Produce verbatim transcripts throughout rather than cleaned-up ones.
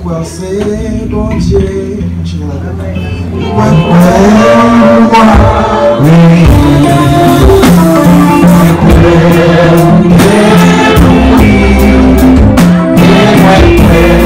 Se Bondye. Mwen kwè, mwen kwè, wi. Mwen kwè, mwen kwè, wi. Mwen kwè, wi.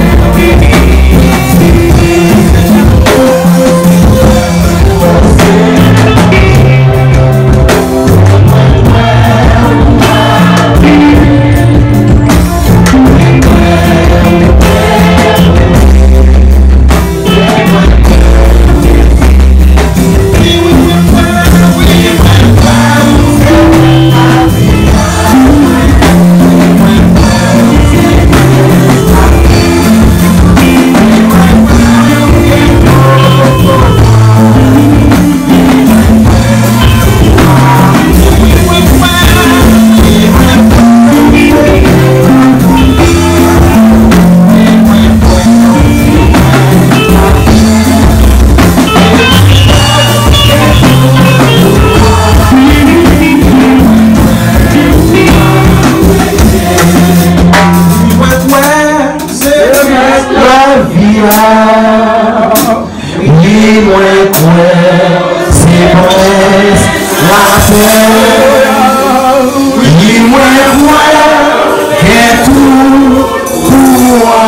Mwen kwè se mèt lavi a. Wi, mwen kwè se prens lapè. Wi, mwen kwè kè tou pou wa.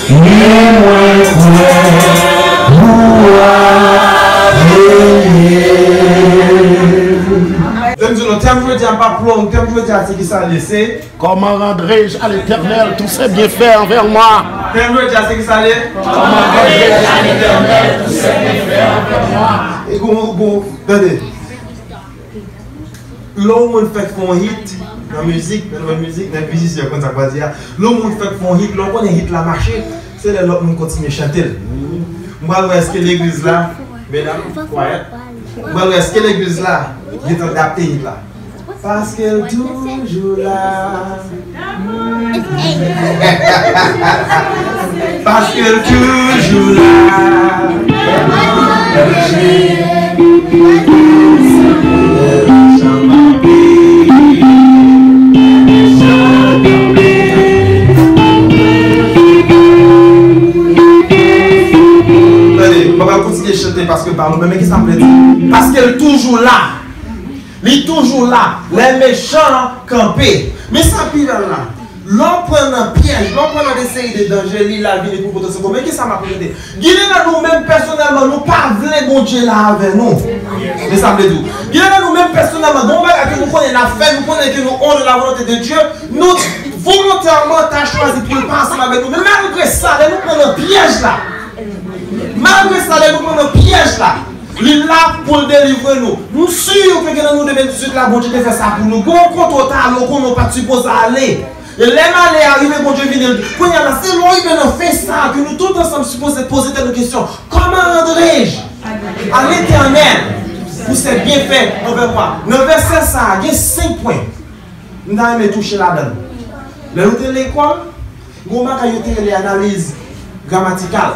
Wi, mwen kwè pou wa. Tèm jodi a pa long, tèm jodi a se ki sa l ye, se Comment rendrai-je à l'Éternel tous ses bienfaits envers moi? Tèm jodi a se ki sa l ye? Comment rendrai-je à l'Éternel tous ses bienfaits envers moi? E gon, gon, tande. Lè yon moun fèk fè yon hit nan mizik, nan domèn mizik, nan mizisyen yo konn sa k pral di a. Lè yon moun fèk fè yon hit, lè w konnen hit la mache, se lè lòt moun kontinye chante l. M pral wè èske legliz la, medam, kwayèt. M pral wè èske legliz la gentan adapte hit la. Paske l toujou la. Paske l toujou la. Tande, mwen pral kontinye chante paske pa nou, men ki sa m vle di? Paske l toujou la. Li toujou la. Lè mechan an kanpe. Men sa pi bèl la. Lè w pran nan pyèj, lè w pran nan de seri de danje, li la vini pou pote sekou. Men ki sa m ap repete? Gen de nan nou menm pèsonèlman, nou pa vle Bondye la avè nou. Men sa m vle di w. Gen de nan nou menm pèsonèlman, gen yon bagay ke nou konnen n ap fè, nou konnen ke nou hors de la volonté de Dieu, nou volontèman ta chwazi pou l pa ansanm avèk nou. Men malgre sa, lè nou pran nan pyèj la, malgre sa, lè nou pran nan pyèj la, li la pou l delivre nou. M si ke gen nan nou de mil dizuit la, Bondye te fè sa pou nou. Gen yon kote w ta ale, w konnen w pa t sipoze ale. E lè malè a rive, Bondye vini, l di, kounye a la, se lè w rive nan fen sa a ke nou tout ansanm sipoze poze tèt nou kesyon, comment rendrai-je à l'Éternel tous ses bienfaits envers moi? Nan vèsè sa a, gen senk pwen m ta renmen touche ladan l. Lè nou te lekòl, gen yon bagay yo te rele analiz gramatikal.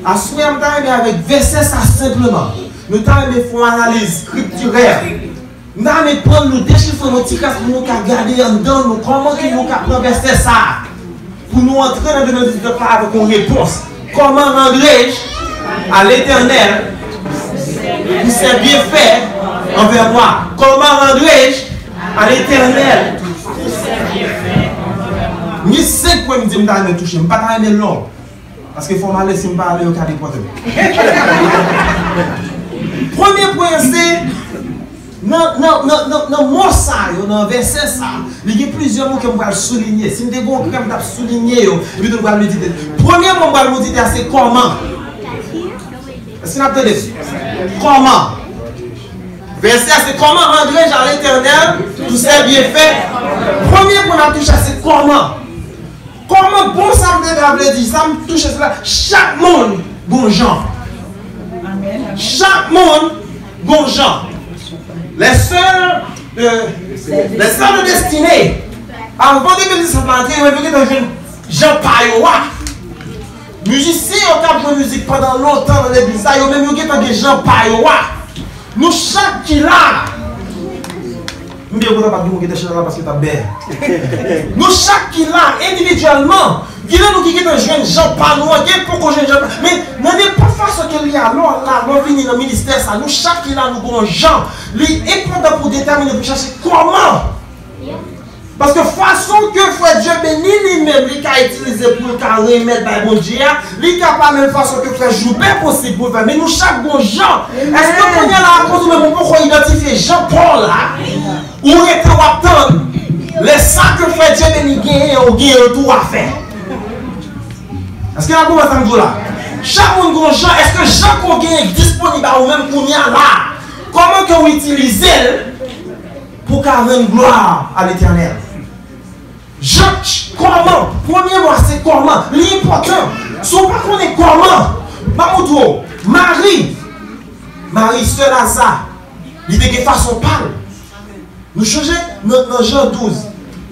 Aswè a, m ta renmen avèk vèsè sa senpleman, nou ta renmen fè yon analiz skriktirè. M ta renmen pran nou dechifre nou ti kras pou nou ka gade anndan nou kòman ke nou ka pran vèsè sa a. Pou nou antre nan de mil diznèf la avèk yon repons. Comment rendrai-je à l'Éternel tous ses bienfaits envers moi? Comment rendrai-je à l'Éternel tous ses bienfaits envers moi? Ni senk pwen m di m ta renmen touche. M pa ta renmen long. Paske fò m ale, si m pa ale, yo ka depòte m. Premye pwen an se, nan, nan, nan, nan, nan mo sa yo, nan vèsè sa, li gen plizyè mo ke m pral soulinye. Si m te gen yon krè, m t ap soulinye yo. Epi tou, m pral medite. Premye mo m pral medite a se kòman. Èske n ap tande m? Kòman. Vèsè a se comment rendrai-je à l'Éternel tous ses bienfaits. Premye pwen n ap touche a se kòman. Kòman bon sa m te ka vle di, sa m touche sou la, chak moun gon jan. Chak moun gon jan. Les sœurs de, les sœurs de destinée, avan de mil disèt la antre, yo menm yo gentan jwenn jan pa yo a. Mizisyen yo k ap jwe mizik pandan lontan nan legliz la, yo menm yo gentan gen jan pa yo a. Nou chak ki la, m byen kontan pa t gen moun ki te chita la paske t ap byen. Nou chak ki la, endividyèlman, Kilè nou ki gentan jwenn jan pa nou an? Gen poko jwenn jan pa. Men nan nenpòt fason ke li a, lè w la, lè w vini nan ministè sa, nou chak ki la, nou gon jan. Li enpòtan pou w detèmine, pou w chache kòman. Paske fason ke frè Dye beni li menm, li ka itilize pou l ka remèt bay Bondye a, li ka pa menm fason ke frè Joubè posib pou l fè. Men nou chak gon jan. Èske kounye a la, akoz ou menm ou poko idantifye jan pa w la, ou rete w ap tann? Lè sa ke frè Dye beni genyen an, ou genyen l tou w a fè. Èske n ap konprann sa m di w la? Chak moun gon jan. Èske jan ke w genyen disponib a ou menm kounye a la, kòman ke w itilize l pou w ka rann glwa a Letènèl? Jan, kòman? Premye mo a se kòman. Li enpòtan. Si w pa konnen kòman, m ap montre w. Mari, Mari, sè Laza, li te gen fason pa l. Nou chonje nan, nan Jan douz.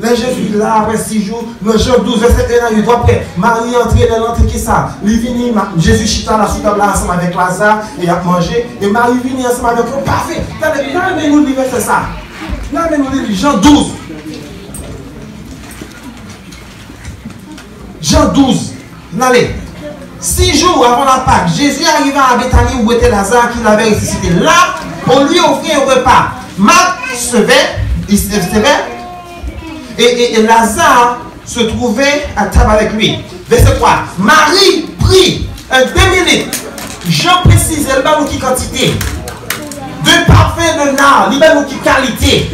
Lè Jezi la, apre sis jou, nan Jan douz, vèsè en a uit, w ap wè, Mari antre, lè l antre, kisa? Li vini, Ma-, Jezi chita la sou tab la ansanm avèk Laza, e y ap manje, e Mari vini ansanm avèk yon pafen. Tande, m ta renmen nou li vèsè sa. M ta renmen nou li Jan douz. Jan douz. N ale. Sis jou avan la Pak, Jezi arive a Betani où était Lazare qui l'avait ressuscité. Là, on lui offrit un repas. Marthe servait, il servait, et, et, et Lazare se trouvait à table avec lui. Verset trois. Marie prit un demi-litre. Jan presize, li ba nou ki kantite. De parfum de nard, li ba nou ki kalite.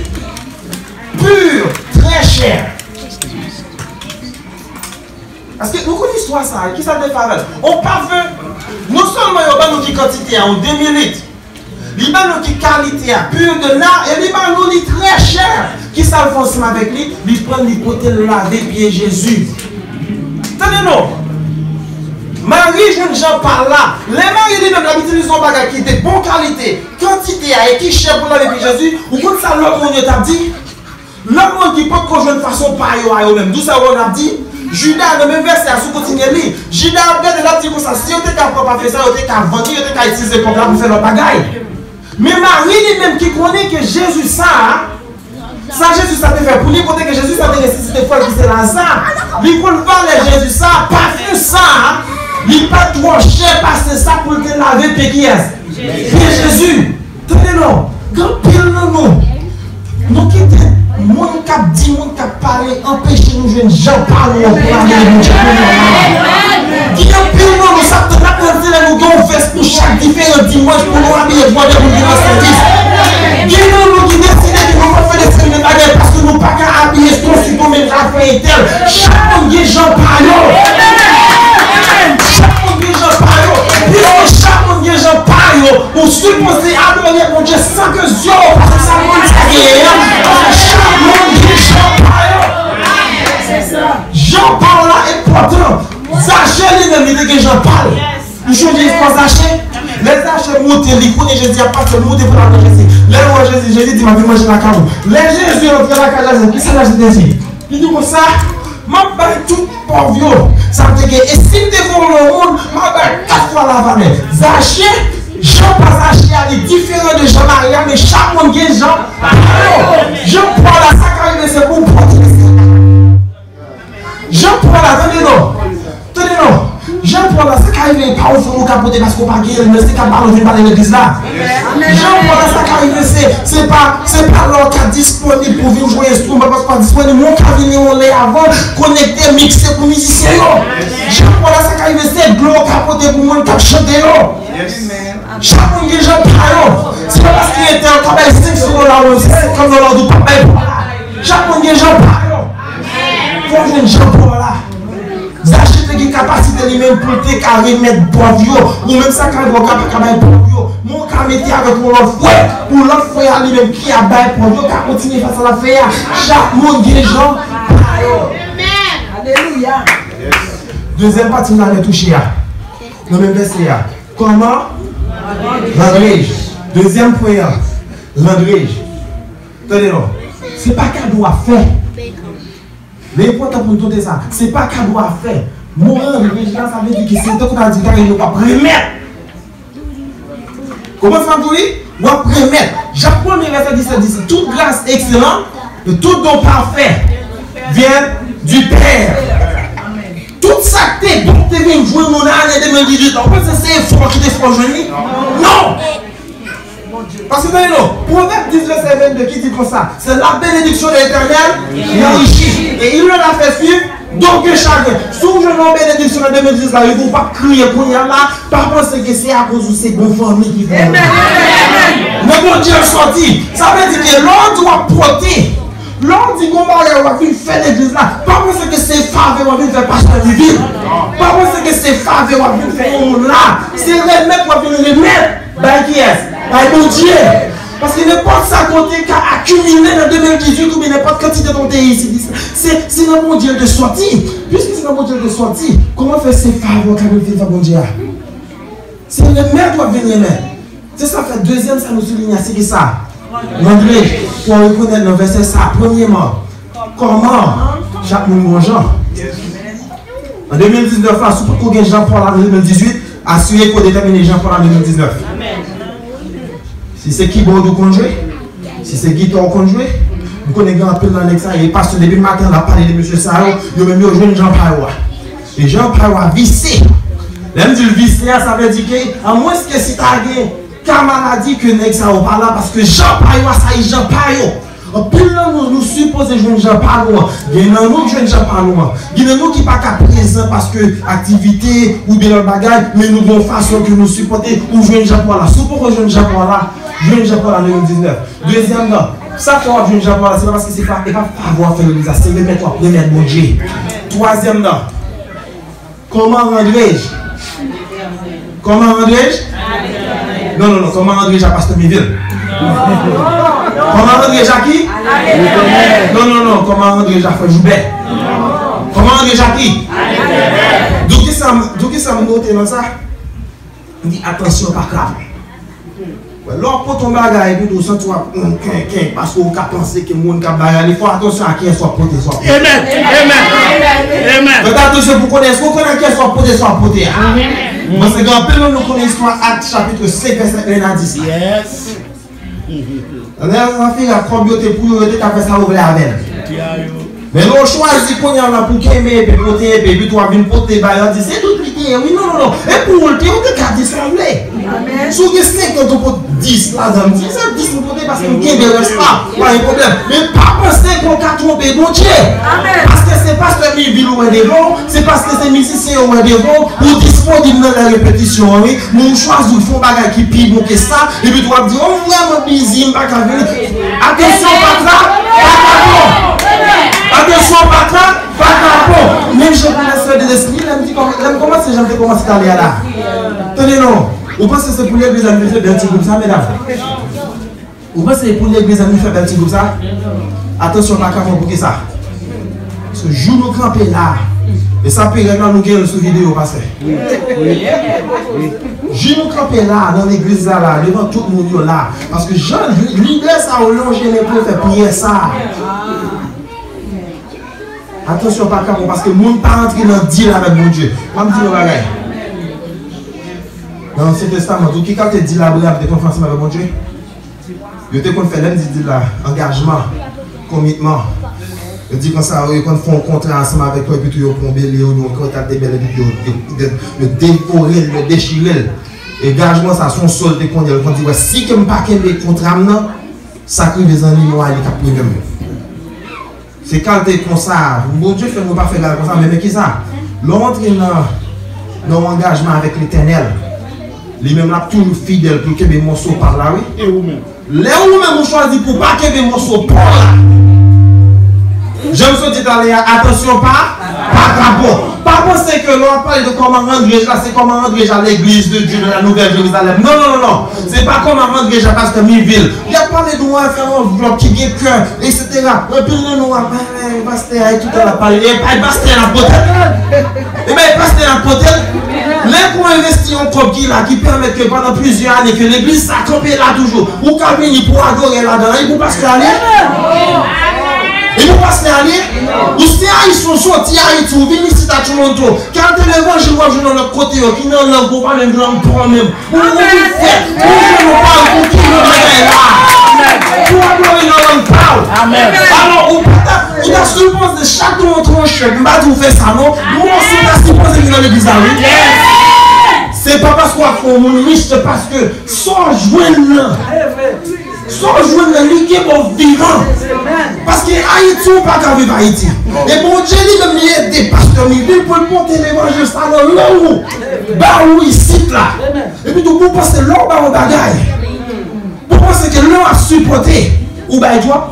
Pur, très cher. Paske nou konn istwa sa a, kisa l te fè avè l? On pafen, non sèlman yo ban nou ki kantite a, yon demi lit, li ban nou ki kalite a, pur de nard, e li ban nou li trè chè. Kisa l fè ansanm avèk li? Li pran l, li pote l lave pye Jezi. Tande non. Mari jwenn jan pa l la. Lè Mari li menm l ap itilize yon bagay ki de bon kalite, kantite a e ki chè pou l lave pye Jezi, ou konn sa lòt moun yo t ap di? Lòt moun ki potko jwenn fason pa yo a yo menm, di w sa yo n ap di? Jida, nan menm vèsè a, si w kontinye li, Jida ap gade, l ap di konsa, si yo te ka pran pafen sa, yo te ka vann li, yo te ka itilize kòb la pou fè lòt bagay. Men Mari li menm ki konnen ke Jezi sa a, sa Jezi sa te fè pou li, kote ke Jezi sa te resisite frè l ki se Laza, li konn valè Jezi sa a, pafen sa a, li pa t twò chè pase sa pou l te lave pye kiyès? Pye Jezi. Tande non, gen anpil nan nou, nou kite moun k ap di, moun k ap pale, anpeche nou jwenn jan pa nou an pou n adore Bondye kounye a. Gen anpil nan nou, sa k ap tann se lè nou gen yon vès pou chak diferan dimanch pou nou abiye bwòdè pou n vin nan sèvis. Gen nan nou ki deside ke nou p ap fè de sèvis de bagay paske nou pa ka abiye tonsi tonbe. Chak moun gen jan pa yo. Chak moun gen jan pa yo. Piske chak moun gen jan pa yo, ou sipoze adore Bondye san ke zye w pase sa moun sa genyen an. Paske chak moun gen jan pa yo. Jan pa w la enpòtan. Zache li menm, li te gen jan pa l. Ou sonje istwa Zache? Lè Zache moute, li konnen Jezi ap pase, li moute pou l al wè Jezi. Lè l wè Jezi, Jezi di, "M ap vin manje lakay ou." Lè Jezi antre lakay Zache, kisa Zache te di? Li di konsa, "M ap bay tout pòv yo sa m te gen. E si m te vòlè yon moun, m ap bay kat fwa lavalè." Zache, jan pa Zache a, li diferan de jan Mari a, men chak moun gen jan pa yo. Jan pa w la, sa ka rive se pou w pote. Jan pa w la, tande non. Tande non. Jan pa w la, sa ka rive e pa yon fanm ou ka pote paske w pa genyen l, men se ka pale w vin pale legliz la. Jan pa w la, sa ka rive se, se pa, se pa lè w ka disponib pou vin jwe enstriman paske w pa disponib, men w ka vini yon lè avan, konekte, mikse pou mizisyen yo. Jan pa w la, sa ka rive se dlo w ka pote pou moun k ap chante yo. Chak moun gen jan pa yo. Se pa paske entèl ka bay senk san dola ou menm se senkant dola ou di w p ap bay pa w la. Chak moun gen jan pa yo. Fò w jwenn jan pa w la. Zache te gen kapasite li menm pou l te ka remèt pòv yo. Ou menm sa ka rive w ka pa ka bay pòv yo. Men w ka mete avèk yon lòt frè. Pou lòt frè a li menm ki ap bay pòv yo ka kontinye fè sa l ap fè a. Chak moun gen jan pa yo. Alelouya. Dezyèm pati m ta vle touche a. Nan menm vèsè a. Kòman? Landrèj. Dezyèm pwen an. Landrèj. Tande non. Se pa kado w ap fè. Li enpòtan pou n note sa. Se pa kado w ap fè. Mo landrèj la, sa vle di ke se tankou ta di bagay yo p ap remèt. Konprann sa m di w li? W ap remèt. Jak premye vèsè disèt di, toute grâce excellente et tout don parfait vient du Père. Tout de mil dizuit la, ou panse se efò ki te fè w jwenn li? Non! Paske tande non, Pwovèb diz, vèsè vennde ki di konsa, c'est la bénédiction de l'Éternel qui enrichit, et il ne la fait suivre d'aucun chagrin. Si w jwenn yon benediksyon nan de mil dizuit la, epi w p ap kriye kounye a la, pa panse ke se akoz ou se bon fanmi ki fè w. Men Bondye l sòti. Sa vle di ke lè w di w ap pote, lè w di gon bagay w ap vin fè legliz la, pa panse ke se favè w ap vin fè pastè Mivil. Pa panse ke se favè w ap vin fè yon moun la. Se remèt w ap vin remèt. Bay kiyès? Bay Bondye. Paske nenpòt sa ke w te ka akimile nan de mil dizuit oubyen nenpòt kantite tan w te isit, se, se nan Bondye l te sòti. Piske se nan Bondye l te sòti, kòman fè se favè w ka vin fè Bondye a? Se remèt w ap vin remèt. Se sa fè dezyèm sa nou soulinye a, se ki sa? Randrèj. Fò w rekonèt nan vèsè sa, premyèman, kòman chak moun gon jan. An de mil diznèf la, si w potko gen jan pa w la nan de mil dizuit, asire ke w detèmine jan pa w la nan de mil diznèf. Si se kibòd ou konn jwe, si se gita w konn jwe, m konnen gen anpil nan nèg sa, e pastè depi maten l ap pale de mesye sa yo, yo menm yo jwenn jan pa yo a. E jan pa yo a visye. Lè m di l visye a, sa vle di ke, amwenske si ta gen ka maladi ke nèg sa yo pa la, paske jan pa yo a, sa e jan pa yo. Anpil nan nou, nou sipoze jwenn jan pa nou an. Gen nan nou k jwenn jan pa nou an. Gen nan nou ki pa ka prezan paske aktivite oubyen lòt bagay, men nou gen yon fason ke nou sipòte ou jwenn jan pa w la. Si w poko jwenn jan pa w la, jwenn jan pa w la nan de mil diznèf. Dezyèm nan, sa fè w ap jwenn jan pa w la, se pa paske se pa, e pa favè w ap fè legliz la, se remèt w ap remèt Bondye. Twazyèm nan, kòman randrèj? Kòman randrèj? Non, non, non, kòman randrèj a pastè Mivil? Kòman randrèj a ki? Non, non, non, kòman randrèj a frè Joubè? Kòman randrèj a ki? Dou ki sa m, dou ki sa m note nan sa? M di, atansyon, pa krape. Lè w ap pote yon bagay epi tou w santi w ap, mm, kenkenk, paske w ka panse ke moun k ap bay la, li fò atansyon a kiyès w ap pote, sa w ap pote. Amen. Amen. Amen. Fè atansyon pou konnen, èske w konnen a kiyès w ap pote, sa w ap pote a? Amen. Paske gen anpil moun nou konnen istwa Ak chapit senk vèsè en a dis la. Yes. Lè zafè a kòb yo te pou yo, yo te ka fè sa yo vle avè l. Men lè w chwazi kounye a la pou kenbe epi pote epi, epi tou w ap vin pote bay, w ap di, "Se tout li te ye, wi." Non, non, non. E pou ou l te ye, ou te ka di sa w vle. Si w gen senkant, ou pot dis ladan l. M di, "Se dis m pote paske m kenbe rès la." Pa gen pwoblèm. Men pa panse ke w ka twonpe Bondye. Paske se pastè Mivil ou wè devan w, se paske se mizisyen yo wè devan w, ou disponib nan lè repetisyon an, wi. Men ou chwazi w fè yon bagay ki pi bon ke sa, epi tou w ap di, "Oh, m vrèman bizi, m pa ka vini." Atansyon, patra, patra bon. Atansyon, patra, patra bon. Menm jan pou lespri de lespri, lè m di kòm-, lè m kòmanse, jan m te kòmanse talè a la. Tande non, ou panse se pou legliz la m vin fè bèl ti gwoup sa, medam? Ou panse se pou legliz la m vin fè bèl ti gwoup sa? Atansyon, pa ka bon pou ki sa? Se jou nou kanpe la. E sa pi rèd la, nou gen l sou videyo, pastè. Jou nou kanpe la, nan legliz la, la, devan tout moun yo la. Paske jan lidè sa yo lonje men pou yo fè priyè sa. Atansyon, pa ka bon, paske moun pa antre nan dil avèk Bondye. Ban m di nou yon bagay. Nan Ansyen Testaman, tout ki kalite dil Abraram te konn fè ansanm avèk Bondye? Yo te konn fè, lè m di dil la, angajman, komitman. Yo di konsa, yo konn fè yon kontra ansanm avèk yo, epi tou yo pran yon bele, yo, yon kontra de bèl, epi yo, yo, yo, yo devore l, yo dechire l. Angajman sa, se yon sòl te konn, yo konn di, "Wè, si ke m pa kenbe kontra m nan, sa k rive zanmi mwen a, li t ap rive m." Se kalite konsa, Bondye fè nou pa fè bagay konsa, men, men ki sa? Lè w antre nan, nan yon angajman avèk Letènèl, li menm l ap toujou fidèl pou l kenbe mòso pa l la, wi. E ou menm? Lè ou menm ou chwazi pou w pa kenbe mòso pa w la, jan m sot di talè a, atansyon, pa, pa ka bon. Pa panse ke lè w ap pale de kòman randrèj la, se kòman randrèj a legliz de Dye de la Nouvèl Jerizalèm. Non, non, non, non. Se pa kòman randrèj a pastè Mivil. Y ap pale de yon afè anvlòp ki gen kè, etsetera. Anpil nan nou ap, "Ay, ay, pastè a, e tout tan l ap pale, e pa pastè a l ap pote l. E pa pastè a l ap pote l." Lè ke w envesti yon kòb ki la, ki pèmèt ke pandan plizyè ane ke legliz sa kanpe la toujou, ou ka vini pou w adore ladan l, e pou pastè a li? E pou pastè a li? Ou se Ayisyen, ou soti Ayiti, ou vin isit a Toronto, kalite levanjil w ap jwenn nan lòt kote yo, ki nan lang ou pa menm, lang pa w menm. Ou, ou vin fè, ou jwenn yon pa, ou ki nan bagay la. Pou adore nan lang pa w. Alò, ou pa ta, ou ta sipoze chak lè w antre yon chèch, m pa di w fè sa non, mòso ta sipoze vin nan legliz la, wi. Se pa paske w ap fè yon moun rich, se paske sa w jwenn nan, sa w jwenn nan, li gen bon vivan. Paske Ayiti, ou pa ka viv Ayiti. E Bondye li menm, li ede pastè Mivil pou l pote levanjil sa nan lang ou, ba ou isit la. Epi tou, pou w panse lè w ba yon bagay, pou w panse ke lè w ap sipòte, ou bay twòp.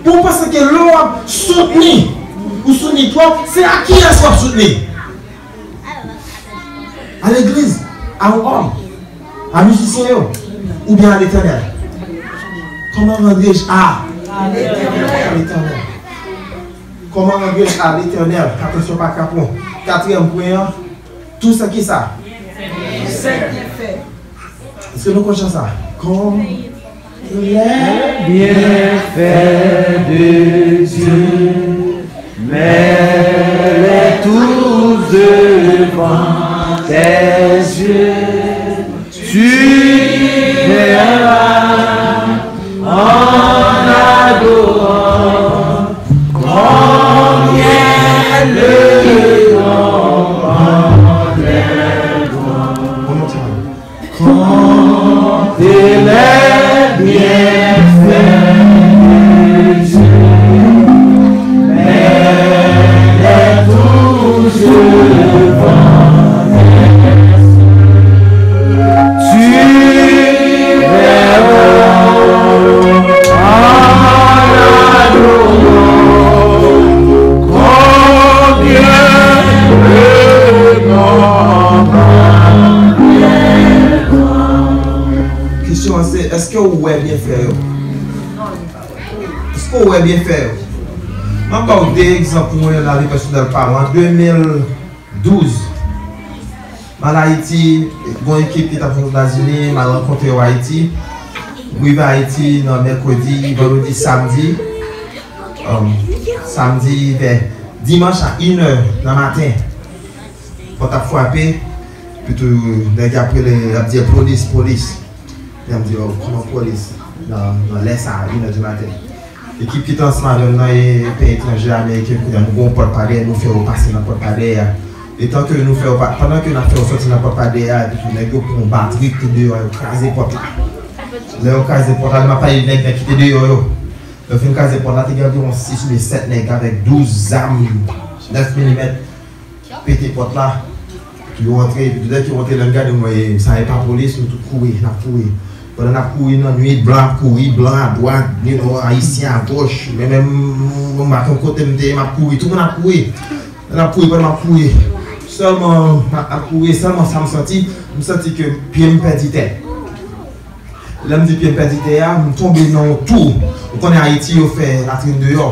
Pou w panse ke lè w ap soutni, ou soutni twòp, se a kiyès w ap soutni? A legliz, a yon òm, a mizisyen yo, oubyen a Letènèl? Comment rendrai-je à l'Éternel? Comment rendrai-je à l'Éternel? Atansyon, pa kapon. Katriyèm pwen an, tou sa ki sa? Èske nou konn chan sa? Comme les bienfaits de Dieu, mets-les tous devant tes yeux, tu verras en adorant combien le grand. Comptez les bienfaits de Dieu, mets-les tous devant tes yeux. Tu verras en adorant combien le grand. Kesyon an se, èske ou wè byenfè yo? Èske ou wè byenfè yo? M ap ba w de egzanp pou mwen nan lavi pèsonèl pa m. An de mil douz, m al Ayiti, gen yon ekip ki t ap fè Etazini, m al rankontre yo Ayiti. M rive Ayiti nan mèkredi, vandredi, samdi. Um, samdi vè dimanch a inè nan maten. Pòt ap frape, epi tou nèg yo ap rele, y ap di polis, polis. Epi y ap di, "Oh, kòman polis?" Nan, nan lè sa a, inè di maten. Ekip ki te ansanm avè m nan e peyi etranje, ameriken, kounye a nou gen yon pòt pa dèyè, nou fè yo pase nan pòt pa dèyè a. Etan ke nou fè yo pa, pandan ke n ap fè yo sòti nan pòt pa dèyè a, epi tou nèg yo pran yon batri ki te deyò a, yo kraze pòt la. Lè yo kraze pòt la, m ap pale de nèg, nèg ki te deyò yo. Lè yo fin kraze pòt la, te gen anviwon sis oubyen sèt nèg avèk douz zam nèf milimèt. Pete pòt la, yo rantre, epi tou lè ke yo rantre, lè m gade, m wè sa e pa polis, nou tout kouri, n ap kouri. Pandan n ap kouri nan nwit, blan ap kouri, blan adwat, you know, ayisyen agoch, men menm m pa konn kote m te ye, m ap kouri, tout moun ap kouri. N ap kouri, pandan m ap kouri, sèlman, m ap kouri, sèlman sa m santi, m santi ke pye m pèdi tè. Lè m di pye m pèdi tè a, m tonbe nan yon twou. Ou konnen Ayiti, yo fè latrin deyò.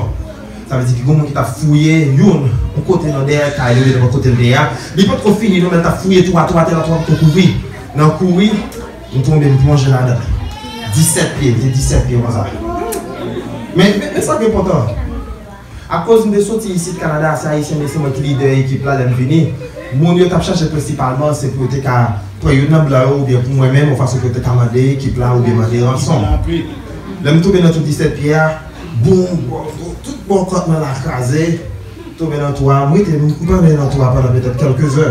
Sa vle di ki gen moun ki t ap fouye youn, yon kote nan dèyè kay li, nan kote m te ye a. Li potko fini non, men l t ap fouye twou a, twou a te la, twou a potko kouvri. Nan kouri, m tonbe, m plonje ladan. Disèt pye, m te disèt pye konsa. Men, men, men sa ki enpòtan. Akoz m te soti isit Kanada, se Ayisyen, men se mwen ki lidè ekip la lè m vini. Moun yo t ap chache prensipalman, se pou yo te ka pran youn nan blan yo, oubyen pou mwen menm, yon fason pou yo te ka mande ekip la, oubyen mande ranson. Lè m tonbe nan twou disèt pye a, boum, bò, bò, tout bò kòt mwen la kraze, tonbe nan twou a, m rete, m tonbe nan twou a pandan petèt kèlke zè.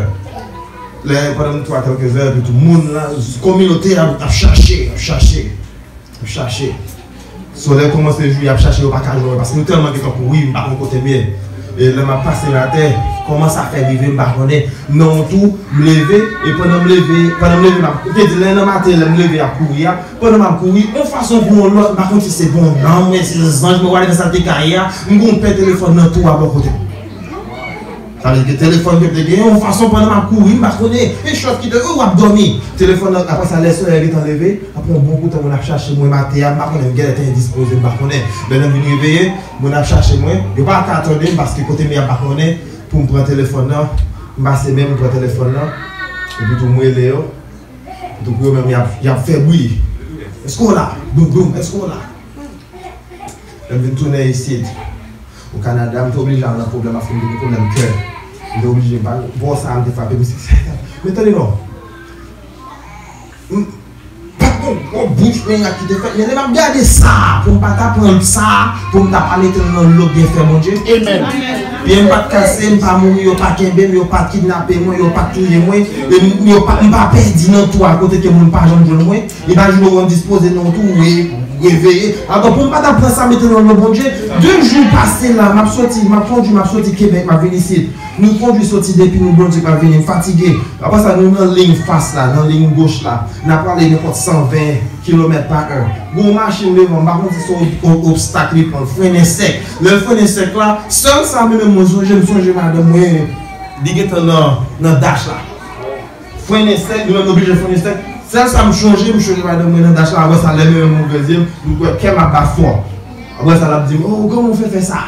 Lè, pandan m twou a kèlke zè, epi tou moun la, kominote a ap chache, ap chache. Ap chache. Solèy kòmanse jou, y ap chache, yo pa ka jwenn mwen, paske nou tèlman gentan kouri, m pa konn kote m ye. E lè m ap pase atè, kòman sa fè rive, m pa konnen. Nan yon twou, m leve, e pandan m leve, pandan m leve, m ap, m te di, lè nan maten, lè m leve, y ap kouri a, pandan m ap kouri, yon fason pou yon lòt, m pa konn si se bon nanm, mwen, se zanj, mwen, whatever sa te ka ye a, m gon pè telefòn nan twou a bò kote m. Sa vle di ke telefòn ke m te genyen, yon fason pandan m ap kouri, m pa konnen, e chòt ki te, w ap dòmi. Telefòn nan, apre sa, lè solèy gentan leve, apre yon bon kout tan, moun ap chache mwen, m atè a, m pa konnen, m genlè te endispoze, m pa konnen. Lè nèg vin reveye, moun ap chache mwen, yo pa ka tande m, paske kote m ye a, m pa konnen, pou m pran telefòn nan, m pase men m, m pran telefòn nan, epi tou m rele yo, epi tou pou yo menm, y ap, y ap fè bri. Èske w la? Doum, doum, èske w la? Lè m vin tounen isit, o Kanada, m te oblije al nan pwoblèm, paske m te gen pwoblèm kè. M te oblije, bò sa a, m te frape, m se, men tande non. M pa t Yon bouch mirak ki te fèt, men lè m ap gade sa, pou m pa ta pran sa, pou m ta pale tèlman lòt byenfè Bondye. Amen. Pye m pa t kase, m pa mouri, yo pa kenbe m, yo pa t kidnape mwen, yo pa t touye mwen, e m, yo pa, m pa pèdi nan twa kote ke moun pa janm jwenn mwen. E pa jou yo dispoze nan tou, re, reveye. Atò, pou m pa ta pran sa, mete nan non Bondye, de jou pase la, m ap soti, m ap kondui, m ap soti Kebèk, m ap vin isit. Nou kondui soti depi nou Bondye pa vini, m fatige. Apre sa, nou nan liy fas la, nan liy goch la. N a prale nenpòt san ven kilomèt pa è. Gon machin devan, m pa konn si se ob-, ob-, obstak li pran, l frennen sèk. Lè l frennen sèk la, sèl sa mwen menm mwen sonje, m sonje madanm mwen, li gentan nan, nan dach la. Frennen sèk, nou menm nou oblije frennen sèk. Sèl sa m sonje, m sonje madanm mwen nan dach la, apre sa, lè mwen menm m ouvè zye m, m kwè kè m ap bat fò. Apre sa, l ap di m, "Oh, kòman w fè fè sa?"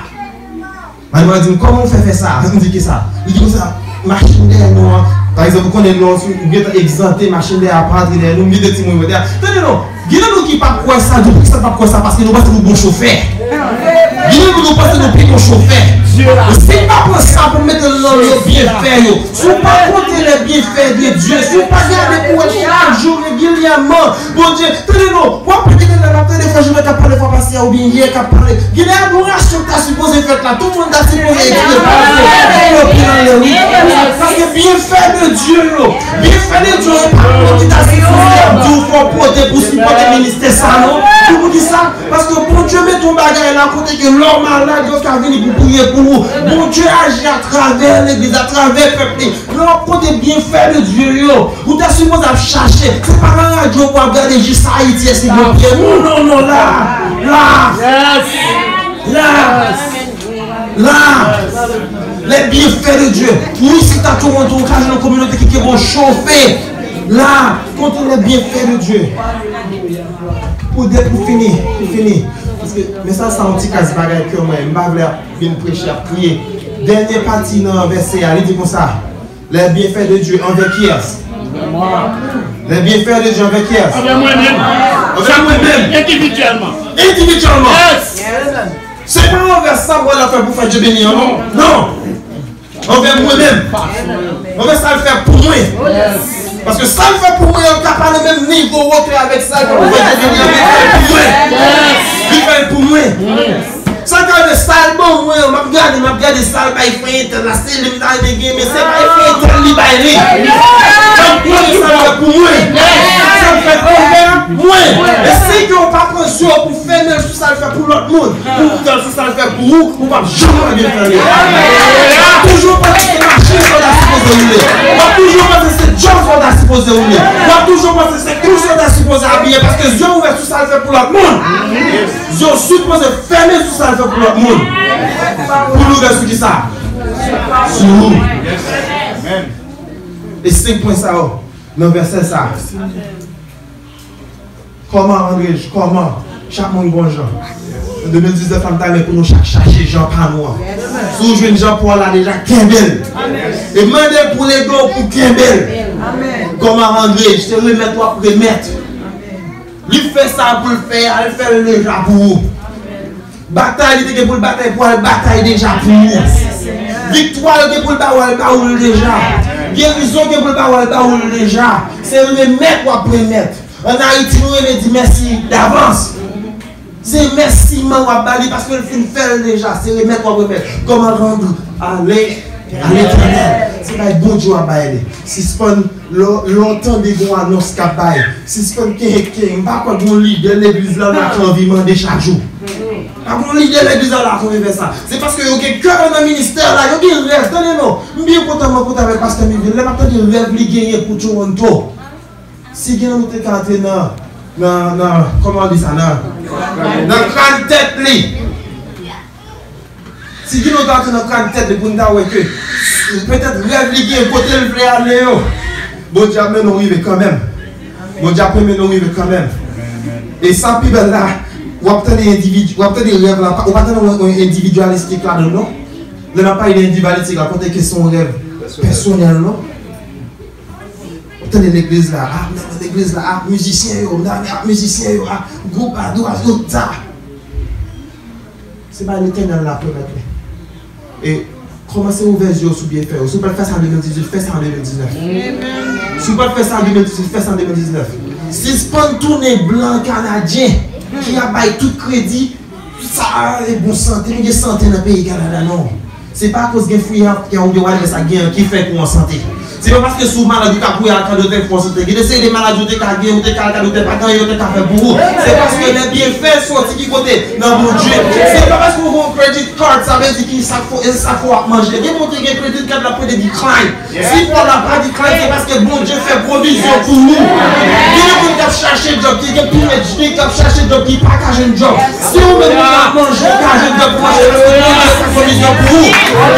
Madanm mwen di m, "Kòman w fè fè sa?" M di, "Kisa?" Li di konsa, "Machin dèyè nou an." Pa egzanp, ou konnen lè w sou, ou gentan egzante, machin dèyè a pa antre dèyè nou, m gen de timoun mwen dèyè. Tande non, gen de nou ki p ap kwè sa, di poukisa n p ap kwè sa, paske nou panse nou bon chofè. Gen de nou, nou panse nou pi bon chofè. Si n pa pran sa pou mete nan yo byenfè yo, si w pa konte lè byenfè de Dye, si w pa gade pou wè chak jou regilyèman, Bondye, tande non, w ap gade lè m ap tande fwa jounen k ap pale fwa pase a oubyen yè k ap pale. Gen de adorasyon k ta sipoze fèt la, tout moun ta sipoze etire pale fò, pou yo pi anlè wi. Paske byenfè de Dye yo, byenfè de Dye yo, e pa moun ki ta sipoze ap di w fò pote pou sipòte ministè sa non. Pou, poukisa? Paske Bondye mete yon bagay la kote ke lè w malad, yo ka vini pou priye pou ou. Bondye aji atravè legliz, atravè pèp li. Lè w ap konte byenfè de Dye yo, ou ta sipoze ap chache. Se pa nan radyo pou ap gade jis Ayiti èske gen pyè. Non, non, non, la, la, la, la. Les bienfaits de Dieu. Ou isit a Toronto, ou ka jwenn yon kominote ki gen bon chofe. La, konte les bienfaits de Dieu. Pou de, pou fini, pou fini. Paske mesaj sa yon ti kras bagay kè mwen, m pa vle ap vin preche, ap kriye. Dènye pati nan vèsè a, li di konsa, les bienfaits de Dieu envers qui est? Les bienfaits de Dieu envers qui est? Envers moi-même. Envers moi-même. Individuellement. Individuellement. Yes. Se pa anvè sa Bondye fè pou fè Dye beni an, non. Non. Anvè mwen menm. Anvè sa l fè pou mwen. Paske sa l fè pou mwen an ka pa nan menm nivo wotè avèk sa l fè pou mwen. Li fè l pou mwen. Li fè l pou mwen. Sa l ka fè, sa l ban mwen an, m ap gade, m ap gade sa l bay frè entèl la, se li m ta renmen gen, men se bay frè entèl li bay li. M ap gade sa l fè pou mwen. Sa l fè pou mwen. E si ke w pa pran zye w pou fèmen l sou sa l fè pou lòt moun, pou w ouvè l sou sa l fè pou ou, ou p ap janm wè byenfè li. W ap toujou panse se machin sa w ta sipoze woule. W ap toujou panse se djòb sa w ta sipoze woule. W ap toujou panse se kouch sa w ta sipoze abiye, paske zye w ouvè sou sa l fè pou lòt moun. Zye w sipoze fèmen sou sa l fè pou lòt moun. Pou l ouvè sou kisa? Sou ou. E senk pwen sa yo, nan vèsè sa. Kòman, Andrej? Kòman? Chak moun gon jan. An de mil diznèf la, m ta renmen pou nou chak chache jan pa nou an. Si w jwenn jan pa w la deja, kenbe l. E mande l pou l ede w pou kenbe l. Kòman, Andrej? Se remèt w ap remèt. Li fè sa pou l fè a, l fè l deja pou ou. Batay li te gen pou l batay pou al batay deja pou ou. Viktwa l gen pou l ba ou al ba ou l deja. Gerizon gen pou l ba ou al ba ou l deja. Se remèt w ap remèt. Ann Ayiti, nou renmen di mèsi davans. Se remèsiman w ap ba li paske l fin fè l deja. Se remèt w ap remèt. Comment rendre à l'É-, à l'Éternel? Se bay Bondye w ap bay li. Sispann, lè w, lè w tande gon anons k ap bay, sispann kenkenken. M pa kwè gon lidè legliz la la ki anvi mande chak jou. Pa gon lidè legliz la la ki anvi fè sa. Se paske yo gen kè nan ministè la, yo gen rèv. Tande non, m byen kontan mwen kontan avèk pastè Mivil. Lè m ap tande rèv li genyen pou Toronto. Si gen nou te ka antre nan, nan, nan, kòman yo di sa, nan, nan kràn tèt li. Si gen nou te antre nan kràn tèt li pou n ta wè ke petèt rèv li gen, kote l vle ale yo, Bondye ap mennen w rive kanmenm. Bondye ap mennen w rive kanmenm. E sa pi bèl la, w ap tande endividi, w ap tande rèv la, ou pa tande yon, yon endividyalistik ladan l non. Lè n ap pale de endividyalistik la, kote ke se yon rèv pèsonèl non. W ap tande legliz la, ah, m nan legliz la, ah, mizisyen yo, m nan ak mizisyen yo, ah, gwoup adorasyon, tout sa. Se bay Letènèl la pwomèt li. E kòmanse ouvè zye w sou byenfè yo. Si w pa t fè sa an de mil dizuit, fè sa an de mil diznèf. Si w pa t fè sa an de mil dizuit, fè sa an de mil diznèf. Sispann tounen blan kanadyen ki ap bay tout kredi sa e bon sante, nou gen sante nan peyi Kanada, non. Se pa akoz gen free healthcare ou gen whatever sa gen an ki fè ke w an sante. Se pa paske si w malad ou ka kouri al ka doktè pou w an sante. Gen de seri de maladi ou te ka gen, ou te ka al ka doktè, pa gen anyen yo te ka fè pou ou. Se paske lè byenfè soti ki kote? Nan Bondye. Se pa paske ou gen yon credit card, sa vle di ki sa k fè, e sa k fè w ap manje. Gen moun ki gen credit card l ap pede decline. Si kò w la pa decline, se paske Bondye fè pwovizyon pou ou. Gen de moun k ap chache djòb, ki gen PhD, k ap chache djòb, ki pa ka jwenn djòb. Si ou menm ou pa manje, ou ka jwenn djòb pou manje, paske Bondye fè pwovizyon pou ou.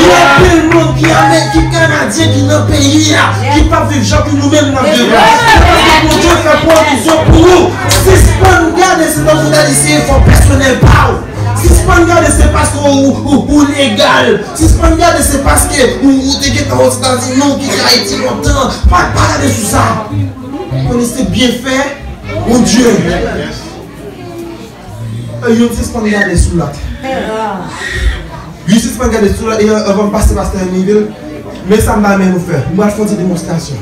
Gen anpil moun ki ame, ki kanadyen, ki nan peyi a, ki p ap viv jan pou nou menm n ap viv la. Se paske Bondye fè pwovizyon pou ou. Sispann gade se tankou w ta di se efò pèsonèl pa w. Sispann gade se paske ou, ou, ou legal. Sispann gade se paske ou, ou te gentan Ozetazini, ou kite Ayiti lontan. Pa, pa gade sou sa. Konnen se byenfè Bondye. E youn sispann gade sou lòt. Youn sispann gade sou lòt. E anvan m pase pastè Nivil, men sa m ta renmen nou fè. M pral fè yon ti demonstrasyon.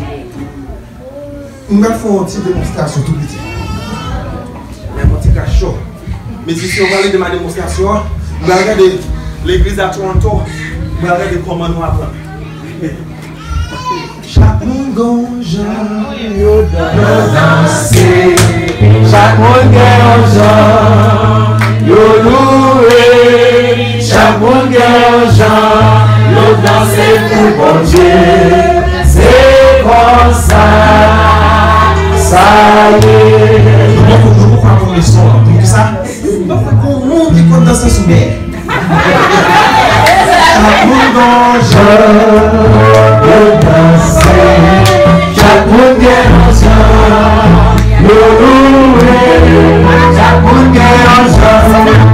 M pral fè yon ti demonstrasyon tou piti. Men yon ti kras cho. Mezye, si yo pral ede m a demonstrasyon an, m pral gade legliz a Toronto, m pral gade kòman nou aprann. Chak moun gon jan yo danse, chak moun gen yon jan yo louwe, chak moun gen yon jan yo danse pou Bondye. Se konsa sa ye. Nou poko, nou poko aprann leson an. Poukisa? Gon moun ki konn danse sou byen. Chak moun gon jan yo danse. Chak moun gen yon jan yo louwe. Chak moun gen yon jan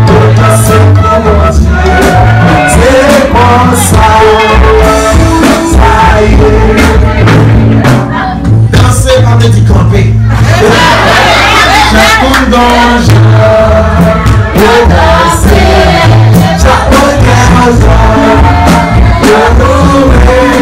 yo danse pou Bondye. Se konsa sa ye. Danse pa vle di kanpe. Chak moun gon jan yo danse. Chak moun gen yon jan yo louwe.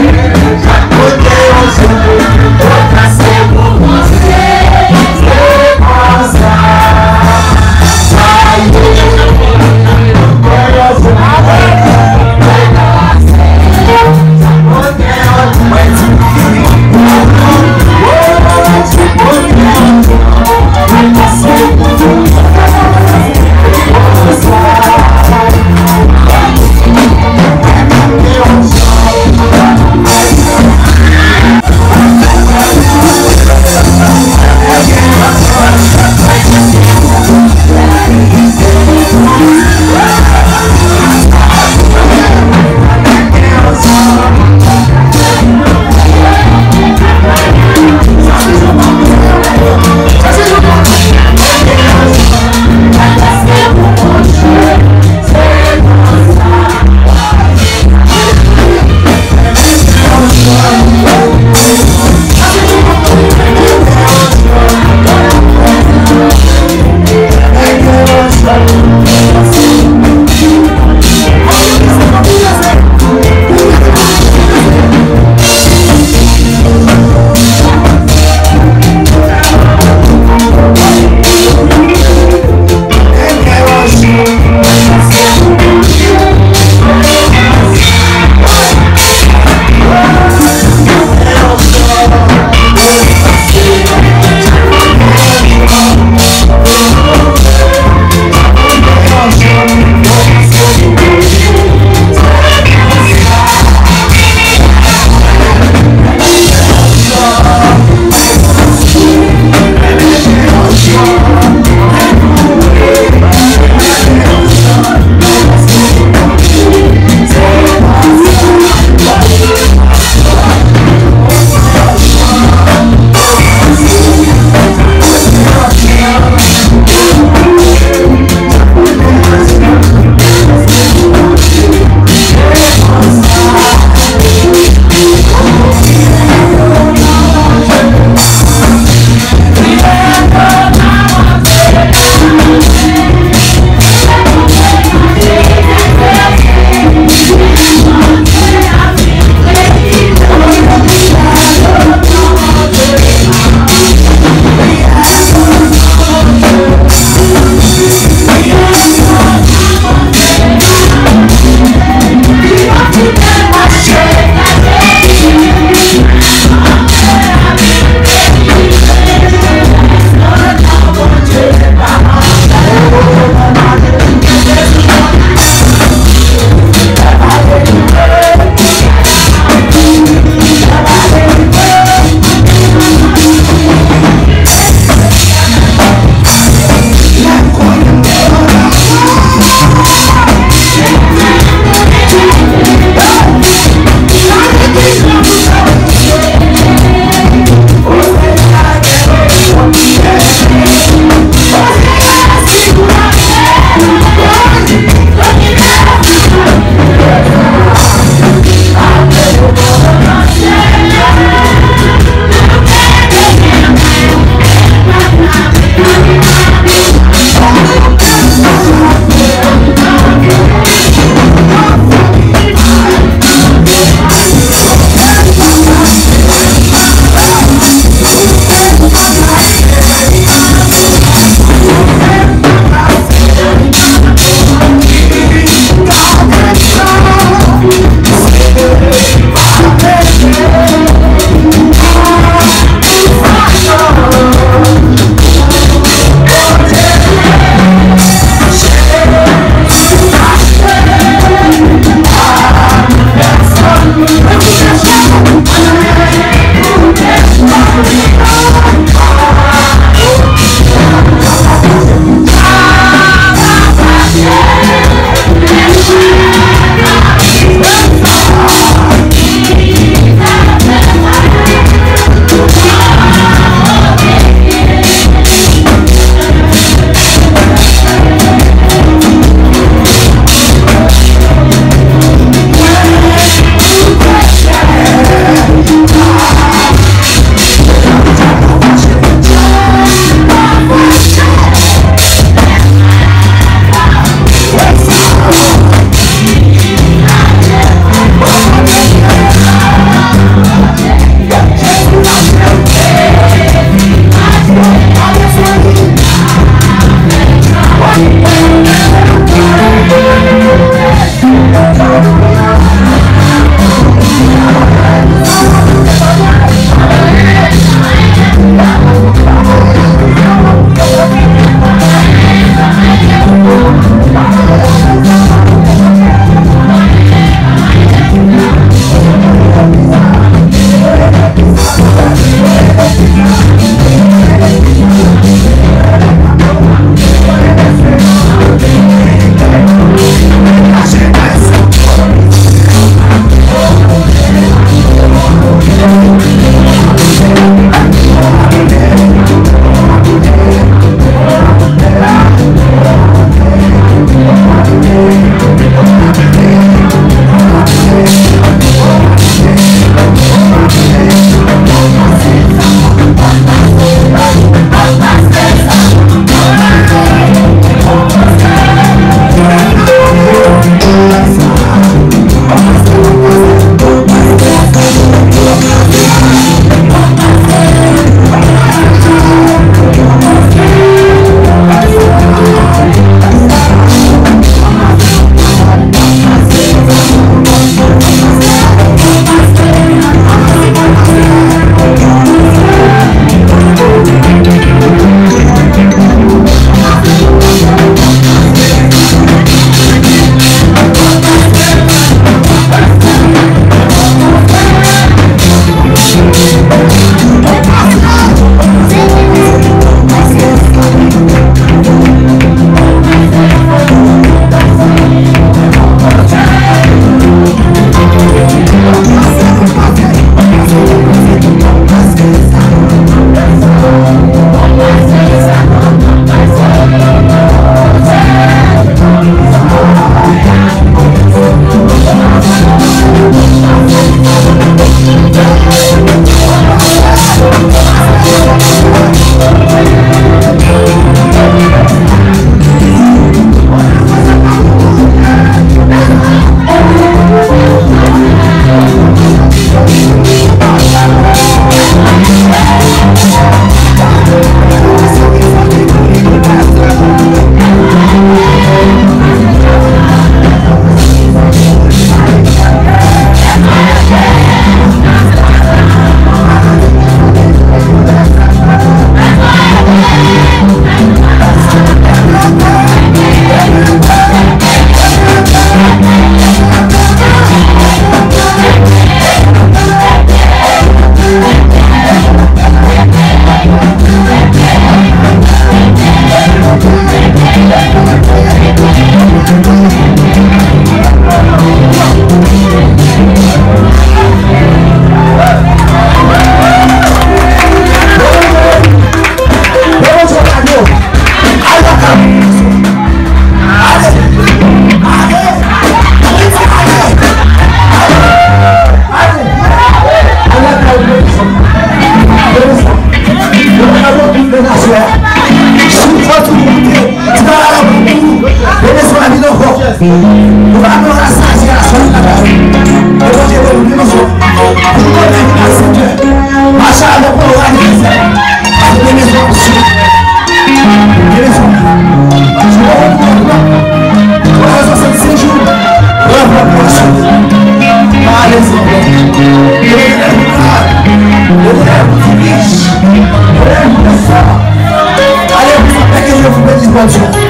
Alléluia.